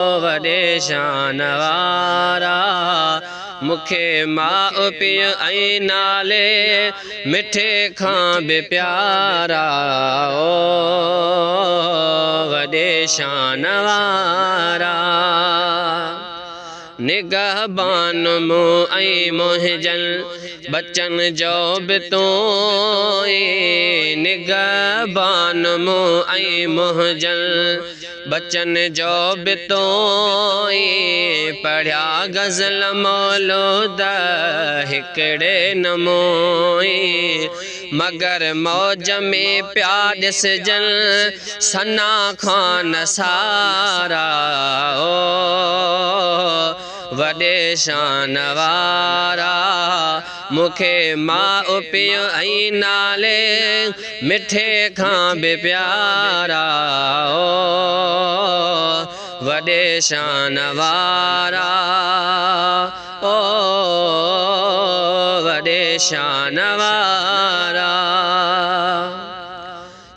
وڏي شان وارا، مون کي ماء پيء ۽ نالي مٺي کان به پيارا، او وڏي شان وارا. نگهبان مون ۽ منهنجن ٻچن جو به تون ئي، نگهبان مون ۽ منهنجن ٻچن جو به تون ئي. پڙهيا غزل مولود هڪڙي نه مون ئي، مگر موج ۾ پيا ڏسجن ثنا خوان سارا، او وڏي شان وارا. مون کي ماء پيء ۽ نالي مٺي کان به پيارا، او وڏي شان وارا، او وڏي شان وارا.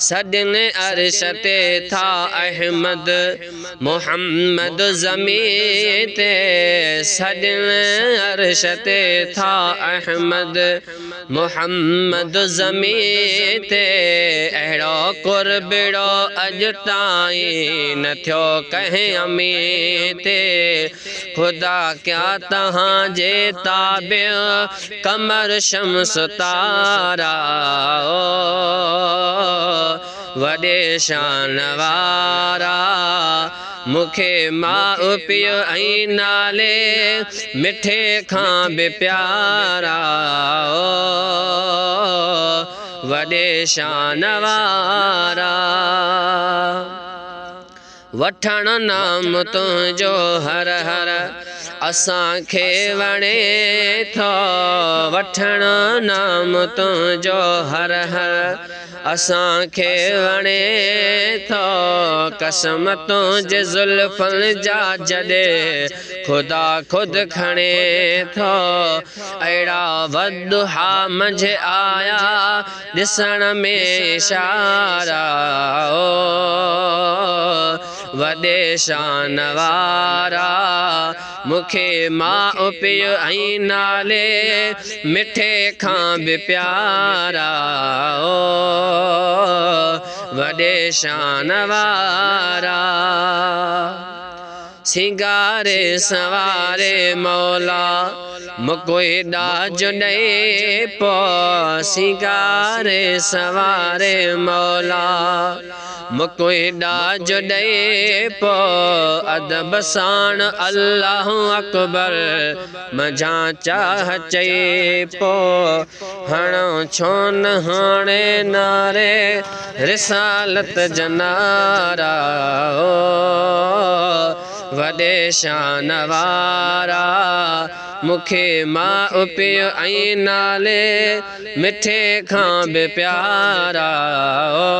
سڏن عرش تي ٿا احمد، محمد زمين تي، سڏن عرش تي ٿا احمد، محمد زمين تي. اهڙو قربڙو اڄ تائين نه ٿيو ڪنهن امين تي. خدا ڪيا توهان جي تابع قمر شمس تارا، او وڏي شان وارا. مون کي ماء پيء ۽ نالي مٺي کان به پيارا، او وڏي شان وارا. وٺڻ نام تنهنجو هر هر اسان کي وڻي ٿو، وٺڻ نام تنهنجو هر هر اسان کي وڻي ٿو. قسم تنهنجي زلفن جا جڏهن خدا خود کڻي ٿو. اهڙا والضحيٰ منجهه آيا ڏسڻ ۾ اشارا، او وڏي شان وارا. مون کي ماء پيء ۽ نالي مٺي کان به پيارا، او وڏي شان وارا. سينگاري سنواري مولا مون ڏاج ڏئي پو، سينگاري سنواري مولا مون ڏاج ڏئي پو. ادب ساڻ الله اڪبر منجهان چاهه چئي پو. هڻو ڇو نه هاڻي نعري رسالت جنارا، او وڏي شان وارا. مون کي ماء پيء ۽ نالي مٺي کان به پيارا، او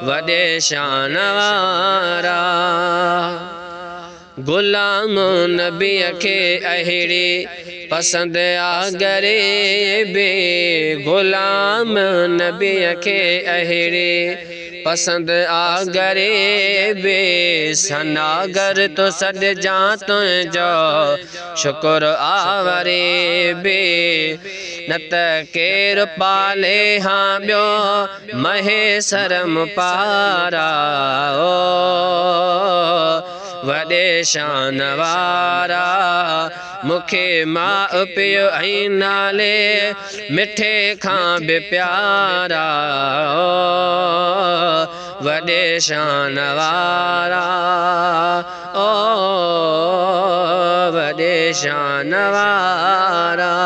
وڏي شان وارا. غلام نبيء کي اهڙي پسند آ غريبي، غلام نبيء کي اهڙي پسند آ غريبي. ثناگر تو سڏجان تنهنجو شڪر آ وري به، نه ته ڪير پالي هان ٻيو مهيسر مپارا، او وڏي شان وارا. مون کي ماء پيء ۽ نالي مٺي کان به پيارا، او وڏي شان وارا، او وڏي شان وارا.